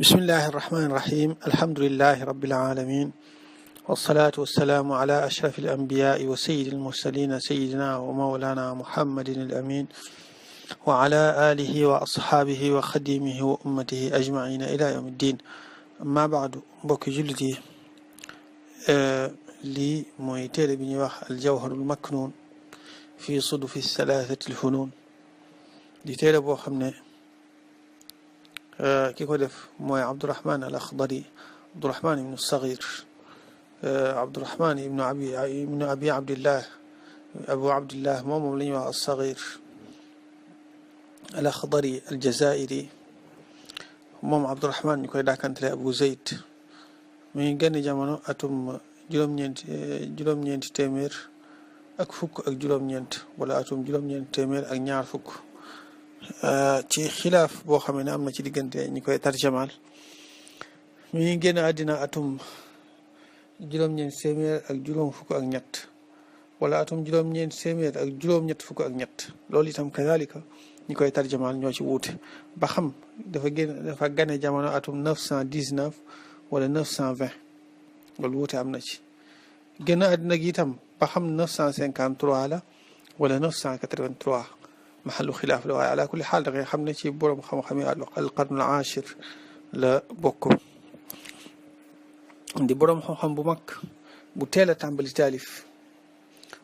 بسم الله الرحمن الرحيم الحمد لله رب العالمين والصلاة والسلام على أشرف الأنبياء وسيد المرسلين سيدنا ومولانا محمد الأمين وعلى آله وأصحابه وخديمه وأمته أجمعين إلى يوم الدين أما بعد بوك جلدي لي مويتير بن الجوهر المكنون في صدف الثلاثة الفنون دي تير بو خمنا كي كودف موي عبد الرحمن الأخضري عبد الرحمن بن الصغير عبد الرحمن ابن أبي عبد الله أبو عبد الله مومم لنيوا الصغير الأخضري الجزائري موم عبد الرحمن نكوي داكانت أبو زيد من غني جامانو أتوم جلوم نينت تيمير ak fukk ak juróom-ñeent wala atum juróom-ñeent téeméer ak ñaar fukk ci xilaaf boo xam ne am na ci diggante ñi koy tarjamaal mi ngi génn àddina atum juróom-ñeent téeméer ak juróom fukk ak ñett wala atum juróom-ñeent téeméer ak juróom-ñett fukk ak ñett loolu itam kazalika ñi koy tarjamaal ñoo ci wuute ba xam dafa gane jamono atum 919 wala 920 loolu wuute am na ci génn àddina gi itam ba xam 953 la wala 983 maxallu xilaaf la waaye ala kulli xaal da ngay xam ne ci borom xam-xam yi alqarnul aashir la bokk di borom xam-xam bu mag bu teel a tàmbali taalif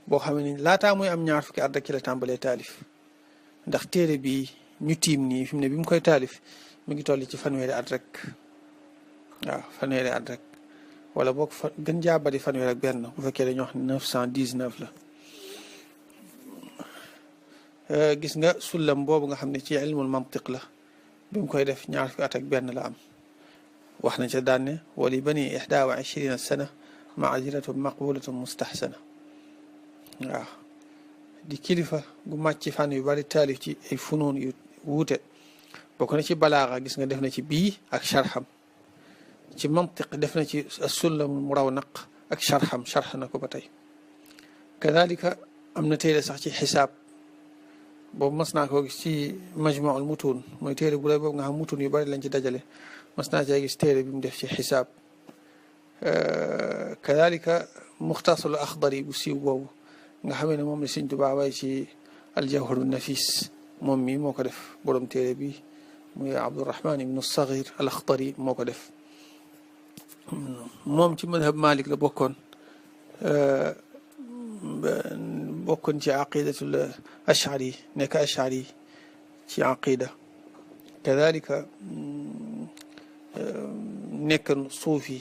boo xam ne laataa muy am ñaar fukki at rek ci la tàmbalee taalif ndax téere bi ñu tiim nii fi mu ne bi mu koy taalif mi ngi toll ci fanweeri at rek waaw fanweeri at rek wala boog gën jaa bari fanweer ak benn bu fekkee dañoo wax 919 la gis nga sullam boobu nga xam ne ci ilmul mantiq la bi mu koy def ñaar fukki at ak benn la am wax na ca daan ne wali bani 21 sana maadiratun maqbulatun mustahsana waaw di kilifa gu màcc ci fànn yu bari taalif ci ay funoon yu wuute bokk na ci balaaxa gis nga def na ci bii ak sharxam ci mantiq def na ci sullam murawnak ak sharxam sharx na ko ba tey kadalika am na téere sax ci xisaab boobu mas naa ko gis ci majmuul mutun mooy téere bu lay boobu nga xam mutun yu bari lañ ci dajale mas naa cee gis téere bi mu def ci xisaab kadalika muxtasaru axdari bu siiw boobu nga xamee ne moom la Sëñ Tuubaa way ci aljawharu nafis moom mi moo ko def borom téere bi muy Abdurahman ibnu Sagir al Axdari moo ko def moom ci madhab Malik la bokkoon ci aqidatul ashari nekk ashari ci aqida kadalika nekk suufi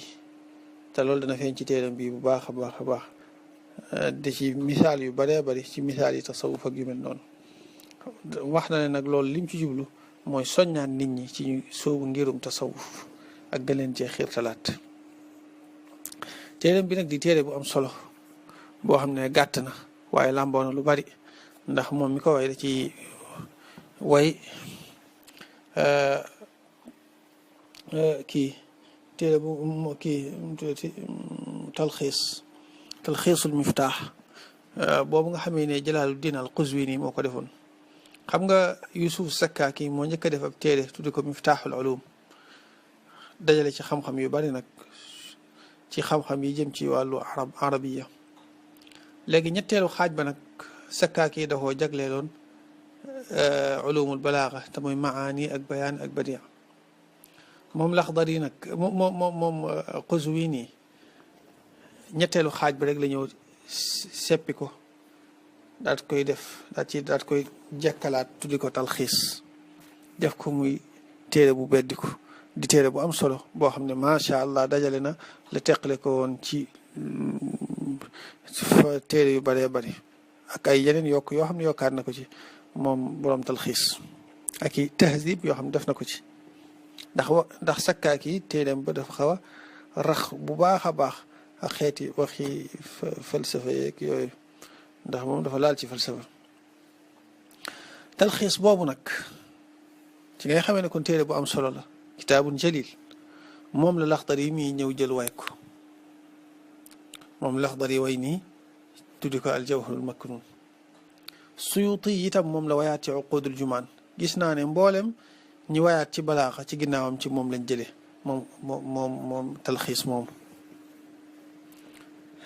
te loolu dana feeñ ci téeram bi bu baax a baax a baax da ci misaal yu baree bari ci misaal yi tasawuf ak yu mel noonu wax na ne nag loolu lim ci jublu mooy soññaan nit ñi ci ñu soobu ngirum tasawuf ak gën leen cee xiirtalaat téeram bi nag di téere bu am solo boo xam ne gàtt na waaye làmboo na lu bari ndax moom mi ko way da ci way kii téere bu kii talxiisul miftaax boobu nga xamee ne Jalaaluddin al Quzwini moo ko defoon xam nga Yusuf Sakkaaki moo njëkk a def ab téere tuddi ko miftaaxul ulum dajale ci xam-xam yu bari nag ci xam-xam yi jëm ci wàllu arabiya léegi ñetteelu xaaj ba nag Sakkaaki dafoo jagleeloon ulumul balaaga te mooy maani ak bayaan ak badia moom Laxdari nag moom Quzwini ñetteelu xaaj ba rek la ñëw seppi ko daat koy def daat koy jekkalaat tuddi ko talxiis def ko muy téere bu beddiku di téere bu am solo boo xam ne macha allah dajale na la teqale ko woon ci téere yu bëree bëri ak ay yeneen yokk yoo xam ne yokkaat na ko ci moom borom talxiis ak i tahzib yoo xam ne def na ko ci ndax Sakkaaki téereem ba dafa xaw a rax bu baax a baax ak xeeti waxi falsafa yeeg yooyu ndax moom dafa laal ci falsafa talxiis boobu nag ci ngay xamee ne kon téere bu am solo la kitaabun jalil moom la Laxdari yi muy ñëw jël way ko moom Laxdari way nii tuddi ko aljawharul maknun Suyuti itam moom la wayaat ci uqudul jumaan gis naa ne mboolem ñi wayaat ci balaaxa ci ginnaawam ci moom lañ jëlee moom talxiis moom.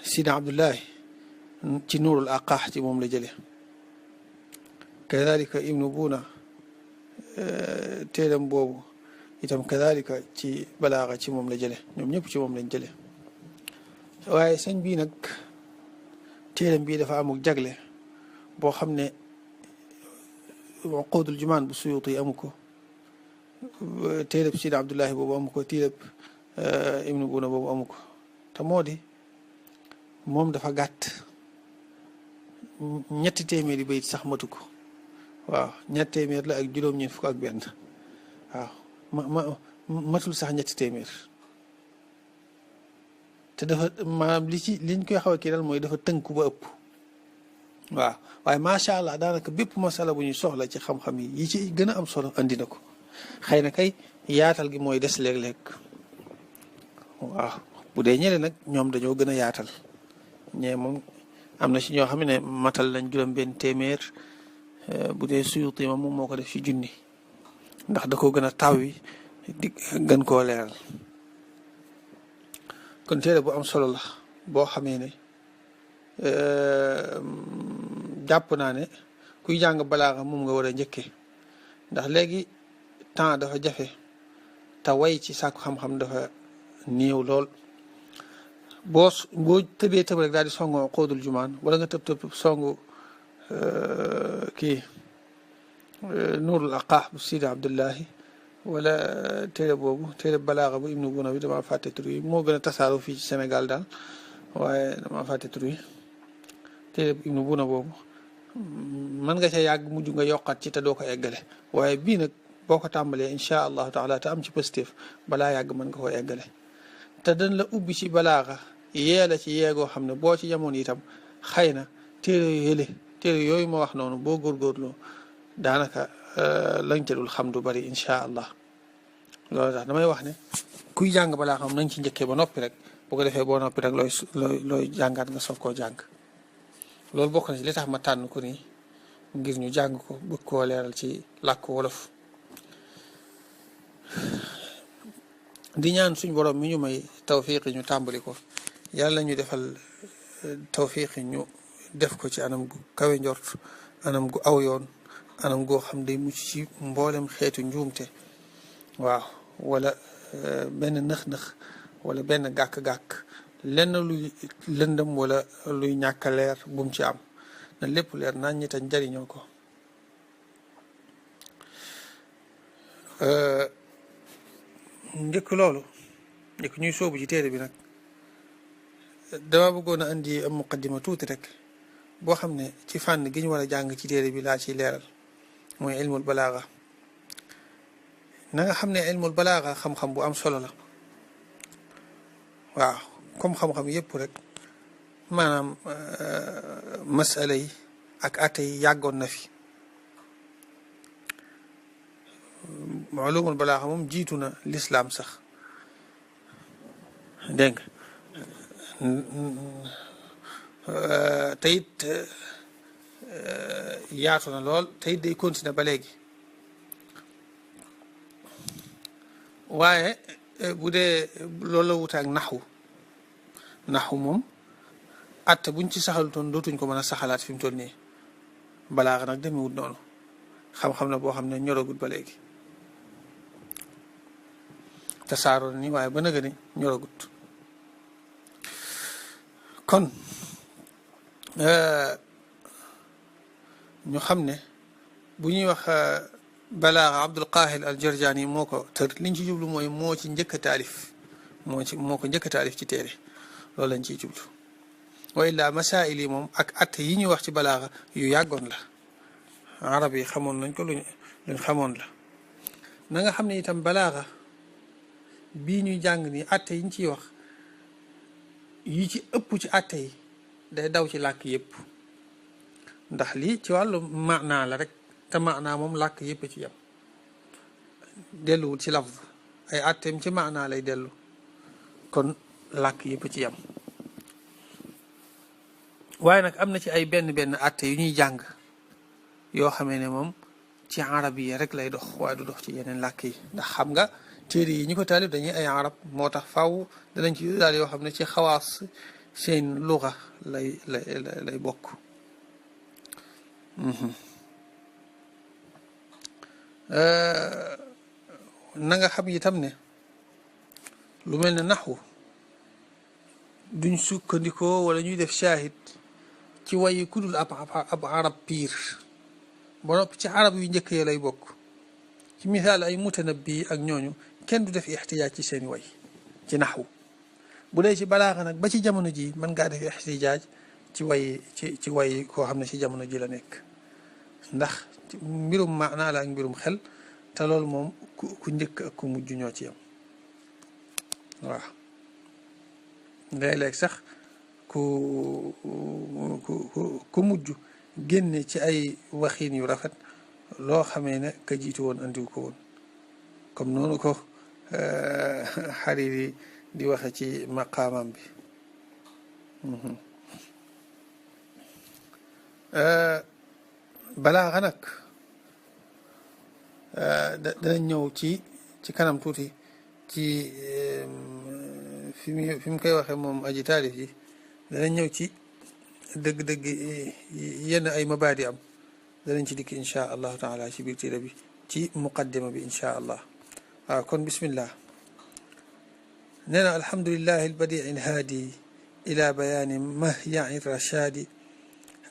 Sidi Abdullahi ci nuurul aqaax ci moom la jële. kadalika ibnu Buna téeram boobu itam kadalika ci balaaxa ci moom la jële. ñoom ñëpp ci moom lañ jële. waaye sëñ bii nag téeram bii dafa amuk jagle boo xam ne Uqudul Jumaan bu Suyuuti amu ko, téereb Sidi Abdullahi boobu amu ko, téereb ibnu Buna boobu amu ko. te moo di moom dafa gàtt, 300 bayit sax matu ko. waaw 300 la ak juróom-ñeent fukk ak benn. waaw matul sax 300. te dafa maanaam liñ koy xaw a kii daal mooy dafa tënku ba ëpp. waaw waaye macha allah daanaka bépp masala bu ñuy soxla ci xam-xam yi ci gën a am solo andi na ko. xëy na kay yaatal gi mooy des léeg-léeg. waaw bu dee ñële nag ñoom dañoo gën a yaatal. ñee moom am na ci ñoo xam ne matal lañ juróom-benn téeméer. bu dee Suyuti moom moo ko def ci junni. ndax da koo gën a taw yi di gën koo leeral. kon téere bu am solo la boo xamee ne jàpp naa ne kuy jàng balaaxa moom nga war a njëkkee. ndax léegi temps dafa jafe te way ci sàkku xam-xam dafa néew lool. boo tëbee tëb rek daal di songu Uqudul Jumaan wala nga tëb songu kii nuurul aqaax bu Sidi Abdullahi wala téere boobu téere balaaxa bu ibnu Buna bi dama fàtte tur yi moo gën a tasaaroo fii ci Sénégal daal waaye dama fàtte tur yi. téere bu ibnu Buna boobu mën nga ca yàgg mujj nga yokkaat ci te doo ko eggale. waaye bii nag boo ko tàmbalee incha allahu taala te am ci positif balaa yàgg mën nga ko eggale. te dañ la ubbi ci balaaxa yee la ci yeegoo xam ne boo ci yemoon itam xëy na téere yooyu ma wax noonu boo góorgóorloo daanaka lañ ca dul xam du bari incha allah. loolu tax damay wax ne kuy jàng balaa xam nañ ci njëkkee ba noppi rek bu ko defee boo noppi rek looy jàngaat nga soog koo jàng. loolu bokk na ci li tax ma tànn ko nii ngir ñu jàng ko bëgg koo leeral ci làkk wolof. di ñaan suñ borom mi ñu may tawfiq ñu tàmbali ko yàlla ñu defal tawfiq ñu def ko ci anam gu kawe njort, anam gu aw yoon, anam goo xam day mucc ci mboolem xeetu njuumte. waaw wala benn nëx-nëx wala benn gàkk-gàkk lenn luy lëndëm wala luy ñàkk a leer bum ci am na lépp leer nañ ñi tañ jariñoo ko. njëkk ñuy soobu ci téere bi nag dama bëggoon a indi am muqaddima tuuti rek boo xam ne ci fànn gi ñu war a jàng ci téere bi laa ciy leeral mooy ilmul balaaga. na nga xam ne ilmul balaaga xam-xam bu am solo la. waaw comme xam-xam yëpp rek maanaam masala yi ak atte yi yàggoon na fi. ulumul balaaga moom jiitu na lislaam sax dégg nga te it yaatu na lool te it day continuer ba léegi. waaye bu dee loolu la wuute ak naxu moom atte buñ ci saxalutoon dootuñ ko mën a saxalaat fi mu toll nii. balaaxa nag demewut noonu xam-xam na boo xam ne ñoragut ba léegi tasaaroo ni waaye ba nëga ni ñoragut. kon ñu xam ne bu ñuy wax balaaxa Abdul Qaahir al Jarjaani moo ko tër liñ ci jublu mooy moo ci njëkk a taalif moo ko njëkk a taalif ci téere loolu lañ ciy jublu. wa illaa masaa'il yi moom ak atte yi ñuy wax ci balaaxa yu yàggoon la arab yi xamoon nañ ko luñ xamoon la. na nga xam ne itam balaaxa bii ñuy jàng ni atte yiñ ciy wax yi ci ëpp ci atte yi day daw ci làkk yëpp ndax lii ci wàllu maanaa la rek te maanaa moom làkk yëpp ci yem delluwul ci lafz ay atteem ci maanaa lay dellu kon làkk yëpp ci yem. waaye nag am na ci ay benn atte yu ñuy jàng yoo xamee ne moom ci arab yi rek lay dox waaye du dox ci yeneen làkk yi ndax xam nga téere yi ñi ko taalif dañuy ay arab moo tax faw danañ ci daal yoo xam ne ci xawaas seen luga lay bokk. na nga xam itam ne lu mel ne naxwu duñ sukkandikoo wala ñuy def shaahid ci wayi ku dul ab arab piir ba noppi ci arab yu njëkk ya lay bokk. ci misaal ay mutanabbi ak ñooñu kenn du def ixtijaaj ci seeni way ci naxwu. bu dee ci balaaxa nag ba ci jamono ji mën ngaa def ixtijaaj ci way koo xam ne ci jamono ji la nekk ndax mbirum maanaa la ak mbirum xel te loolu moom ku njëkk ak ku mujj ñoo ci yam. waaw léeg-léeg sax ku mujj génne ci ay waxiin yu rafet loo xamee ne ka jiitu woon andiw ko woon comme noonu ko Hariri di waxe ci maqaamam bi. balaaxa nag danañ ñëw ci kanam tuuti ci fi mu koy waxee moom aji taalif yi danañ ñëw ci dëgg-dëgg yenn ay mabaadi am danañ ci dikk inchaa allahu taala ci biir téere bi ci muqaddima bi inchaa allah. waaw kon bismillah. nee na alhamdulillahi albadii alhaadi ila bayaani mahya'i rashaadi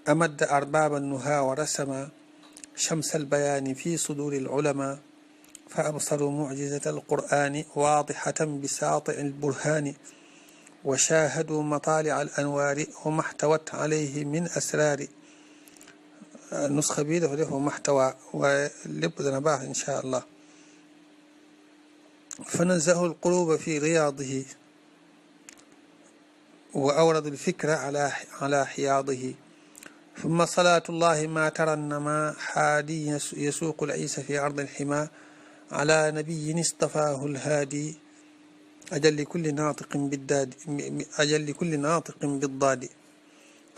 amadda arbaba nuha wa rasama شمس البيان في صدور العلماء فأبصروا معجزة القرآن واضحة بساطع البرهان وشاهدوا مطالع الأنوار وما احتوت عليه من أسرار. النسخة بيده له محتوى ولبدنا باه إن شاء الله. فنزهوا القلوب في رياضه وأوردوا الفكر على حياضه. ثم صلاة الله ما ترنما حادي يسوق العيسى في أرض الحمى على نبي اصطفاه الهادي أجل لكل ناطق بالضاد.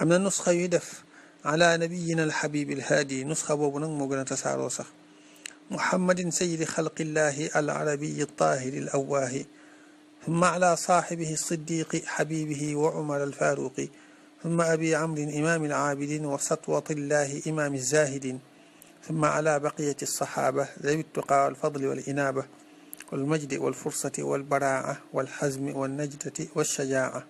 أما النسخة يدف على نبينا الحبيب الهادي نسخة بوبنا موغنا تساروسة محمد سيد خلق الله العربي الطاهر الأواه. ثم على صاحبه الصديق حبيبه وعمر الفاروق. ثم أبي عمرو إمام العابدين وسطوة الله إمام الزاهدين. ثم على بقية الصحابة ذوي التقى والفضل والإنابة والمجد والفرصة والبراعة والحزم والنجدة والشجاعة.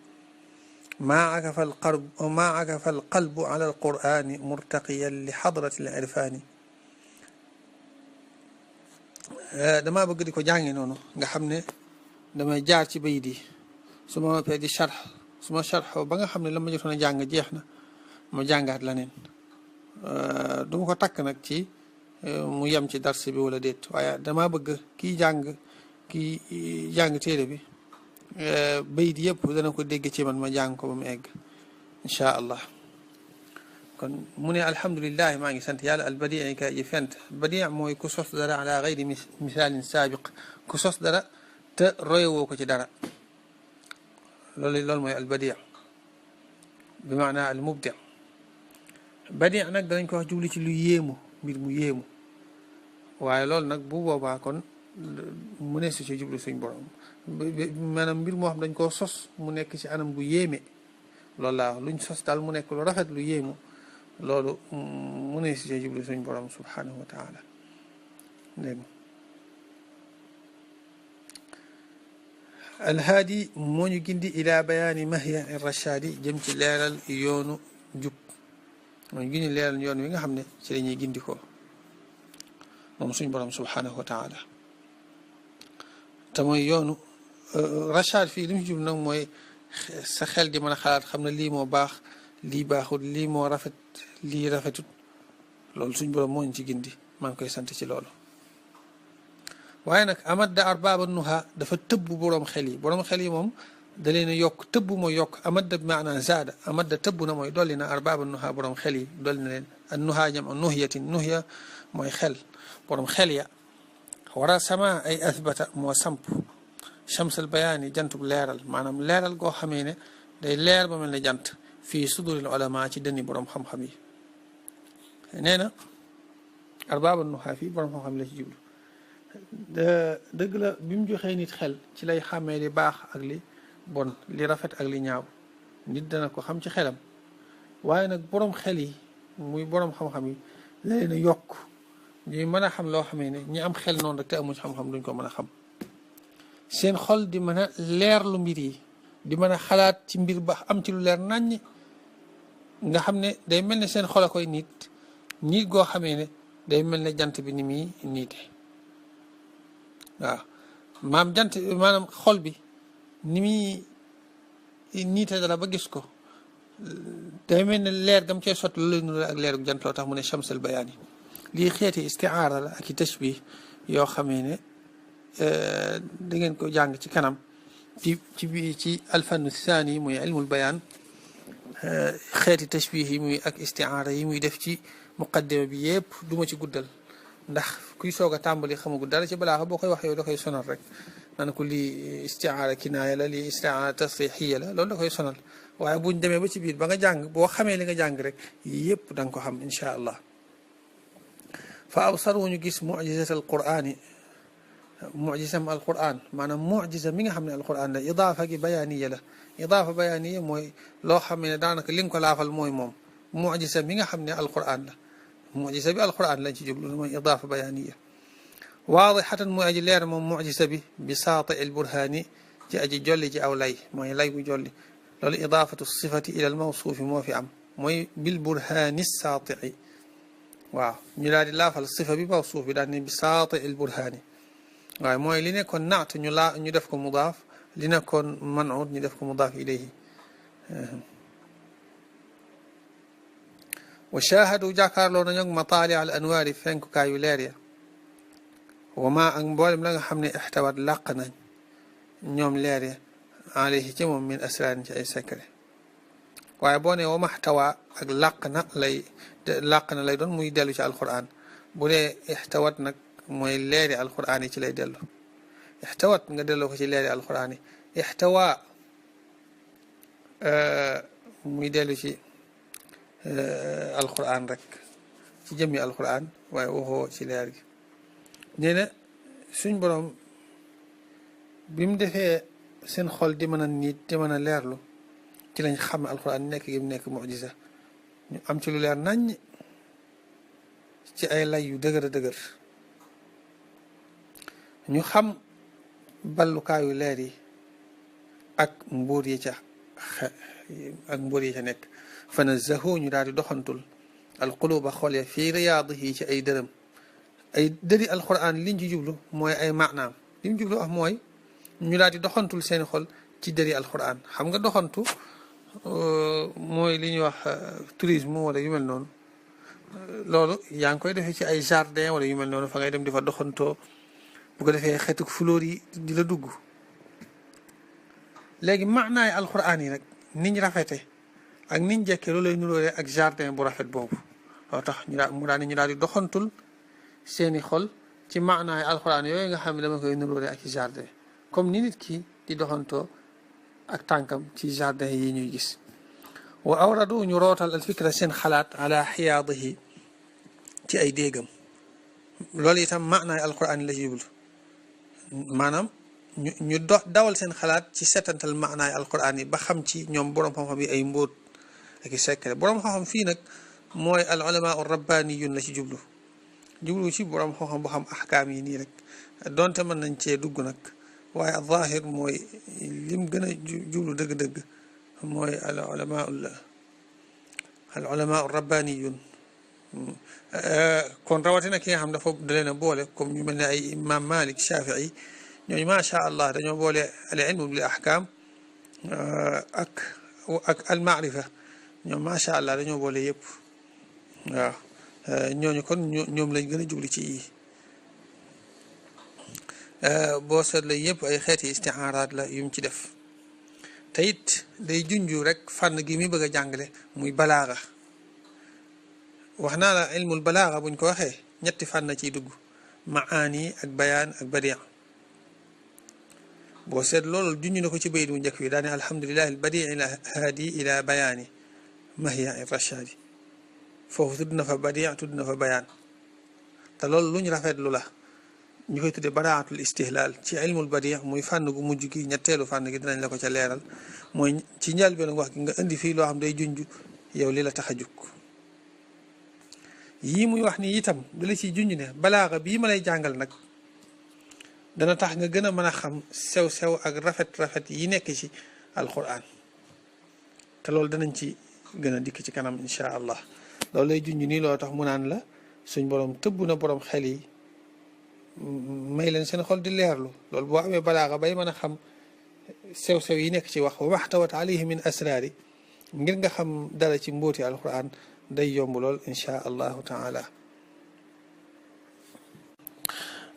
ما عكف القلب على القرآن مرتقيا لحضرة العرفان. dama bëgg di ko jàngi noonu nga xam ne damay jaar ci bayit yi su ma noppee di sharx su ma sharxoo ba nga xam ne la ma jotoon a jàng jeex na ma jàngaat leneen du ma ko takk nag ci mu yem ci dars bi wala déet waaye dama bëgg kii jàng téere bi bayit yëpp dana ko dégg ci man ma jàng ko ba mu egg incha allah. kon mu ne alhamdulilah maa ngi sant yàlla albadii ka ji fent badii mooy ku sos dara ala gayri misaalin saabiq ku sos dara te royewoo ko ci dara loolu mooy albadii bi maanaa al mubdi. badii nag danañ ko wax jubli ci lu yéemu mbir mu yéemu waaye loolu nag bu boobaa kon mu ne su ci jublu suñ borom maanaam mbir moo xam dañ koo sos mu nekk ci anam bu yéeme loolu laa wax luñ sos daal mu nekk lu rafet lu yéemu loolu mu ne si jublu suñ borom subhanahu wa taala. dégg alhaadi moo ñu gindi ila bayaani mahya rachadi jëm ci leeral yoonu jub moo ñu gindi leeral yoon wi nga xam ne ci la ñuy gindi ko moom suñ borom subhanahu wa taala te mooy yoonu rachad fii li mu jub nag mooy sa xel di mën a xalaat xam ne lii moo baax lii baaxul lii moo rafet lii rafetut loolu suñ borom moo ñu ci gindi maa ngi koy sant ci loolu. waaye nag amadda arbaaba nuha dafa tëbb boroom xel yi moom da leen a yokk tëbb mooy yokk amadda bi maanaa zaada amadda tëbb na mooy dolli na arbaaba nuha boroom xel yi dolli na leen an nuha jam an nuhyatin nuhya mooy xel boroom xel ya wara sama ay athbata moo samp chamsal bayaani jantub leeral maanaam leeral goo xamee ne day leer ba mel ne jant fii suduril ulama ci dënni boroom xam-xam yi. nee na arbaaba nuha fii boroom xam-xam la ci jublu dëgg la bi mu joxee nit xel ci lay xàmmee li baax ak li bon, li rafet ak li ñaaw, nit dana ko xam ci xelam. waaye nag boroom xel yi muy boroom xam-xam yi la leen a yokk ñuy mën a xam loo xamee ne ñi am xel noonu rek te amuñ xam-xam duñ ko mën a xam. seen xol di mën a leerlu mbir yi, di mën a xalaat ci mbir ba am ci lu leer naññ, nga xam ne day mel ne seen xol a koy niit goo xamee ne day mel ne jant bi ni muy niite. waaw maanaam xol bi ni muy niite dara ba gis ko day mel ne leer gam cee sotti loolu lay nuru ak leeru jant, loo tax mu ne chamsal bayaan yi. lii xeeti istiaara la ak i tashbih yoo xamee ne da ngeen ko jàng ci kanam ci alfannu thani muy ilmul bayaan. xeeti tashbih yi muy ak istiaara yi muy def ci muqaddima bi yëpp duma ci guddal, ndax kuy soog a tàmbali xamagu dara ci balaaxa boo koy wax yow da koy sonal rek, naan ko lii istiaara kinaaya la, lii istiaara tasrixiya la, loolu da koy sonal. waaye buñ demee ba ci biir ba nga jàng, boo xamee li nga jàng rek yëpp da nga ko xam insha allah. fa absaru ñu gis mujizat alqur'ani, mujisam alquran, maanaam mujisa mi nga xam ne alquran la. idaafa gi bayaaniya la, idaafa bayaaniya mooy loo xam ne daanaka li nga ko laafal mooy moom. mujisa mi nga xam ne alquran la, mujisa bi alquran lañ ci jublu mooy idaafa bayaaniya. waadixatan mooy aji leer moom mujisa bi saati al burhaani, ci aji jolli ci aw lay, mooy lay bu jolli. loolu idaafatu sifati ila al mawsuufi moo fi am, mooy bil burhaani saatii. waaw ñu daal di laafal sifa bi mawsuuf bi daal ne bi saati al burhaani. waaye mooy li nekkoon naat ñu def ko mudaaf, li nekkoon man'ut ñu def ko mudaaf ilayhi. wa shaahadu jàkkaarloo nañu ak mataali al anwaari fenkukaayu leer ya. wa maa ak mboolem la nga xam ne ixtawat làq nañ ñoom leer ya alayhi ci moom min asraarin ci ay secret. waaye boo ne wa maxtawa ak làq na lay doon muy dellu ci alquran. bu dee ixtawat nag mooy leeri alquran yi ci lay dellu. ixtawat nga delloo ko ci leeri alquran yi. ixtawa muy dellu ci alquran rek, ci jëmmi alquran, waaye waxoo ci leer gi. nee na suñ borom bi mu defee seen xol di mën a niit di mën a leerlu, ci lañ xam ne alquran nekk gi mu nekk mujisa. ñu am ci lu leer naññ ci ay lay yu dëgër a dëgër. ñu xam ballukaayu leer yi ak mbóor yi ca nekk. fa nazzahu ñu daal di doxantul alquluba xol ya fii riyaadihi ci ay dërëm. ay dëri alquran liñ ci jublu mooy ay maanaam, li mu jublu wax mooy ñu daal di doxantul seen xol ci dëri alquran. xam nga doxantu mooy li ñuy wax tourisme wala yu mel noonu. loolu yaa ngi koy defee ci ay jardin wala yu mel noonu, fa ngay dem di fa doxantoo, bu ko defee xeetu fleur yi di la dugg. léegi maanaay alquran yi nag niñ rafete ak niñ jekkee loolu lay nuróole ak jardin bu rafet boobu. loo tax ñu daal di doxantul seeni xol ci maanaay alquran yooyu nga xam ne dama koy nuróole ak ci jardin, comme ni nit ki di doxantoo ak tànkam ci jardin yi ñuy gis. wa awradu ñu rootal al fikra seen xalaat ala xiyaadihi ci ay déegam. loolu itam maanaay alquran la ci jublu, maanaam ñu dawal seen xalaat ci setantal maanaay alquran yi ba xam ci ñoom boroom xam-xam yi ay mbóot ak i secret. boroom xam-xam fii nag mooy al ulama ar rabbaniyun la ci jublu ci boroom xam-xam bu xam ahkaam yi nii rek, donte mën nañ cee dugg nag, waaye al-zaahir mooy lim gën a jublu dëgg-dëgg mooy al ulama ar rabbaniyun. kon rawatina ki nga xam dafa da leen a boole comme ñu mel ne ay imam Malik, Shafii, ñooñu macha allah dañoo boole al ilmu bil ahkam ak al maarifa. ñoom macha allah dañoo boole yëpp. waaw ñooñu kon ñoom lañ gën a jubli ci yi. boo seetlee yëpp ay xeeti istiaaraat la yum ci def. te it day junju rek fànn gi mi bëgg a jàngale muy balaaga. wax naa la ilmul balaaga buñ ko waxee ñetti fànn ciy dugg: maani ak bayaan ak badia. boo seet loolu junj na ko ci bayit bu njëkk bi daane alhamdulillahi albadii ila haadi ila bayaani mahya rashadi. foofu tudd na fa badia tudd na fa bayaan, te loolu luñ rafetlu la. ñu koy tuddee baraatul istihlaal ci ilmul badi muy fànn gu mujj gi ñetteelu fànn gi dinañ la ko ca leeral mooy ci njëlbéen wax gi nga indi fii loo xam day junj yow li la tax a jug yii muy wax ni itam da la ciy junj ne balaaxa bii ma lay jàngal nag dana tax nga gën a mën a xam sew-sew ak rafet-rafet yi nekk ci alquran te loolu danañ ci gën a dikk ci kanam insha allah loolu lay junj nii loo tax mu naan la suñ borom tëbb na borom xel yi may leen seen xol di leerlu loolu boo amee balaaxa bay mën a xam sew-sew yi nekk ci wax wa maxtawat alayhi min asraari ngir nga xam dara ci mbóoti alquran day yomb lool insha allahu taala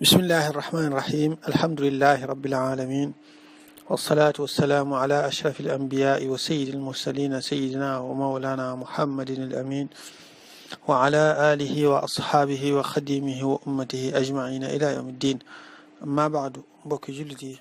bismillahi arrahmani irrahim alhamdulilahi rabbil alamin wassalatu wassalaamu ala ashrafi alanbiyai wa sayidi almursalina sayidina wa mawlana muhammadin alamin wa ala alihi wa ashaabihi wa xadimihi wa ummatihi ajmaina ila yawmi ddin amma baadu mbokki jullit yi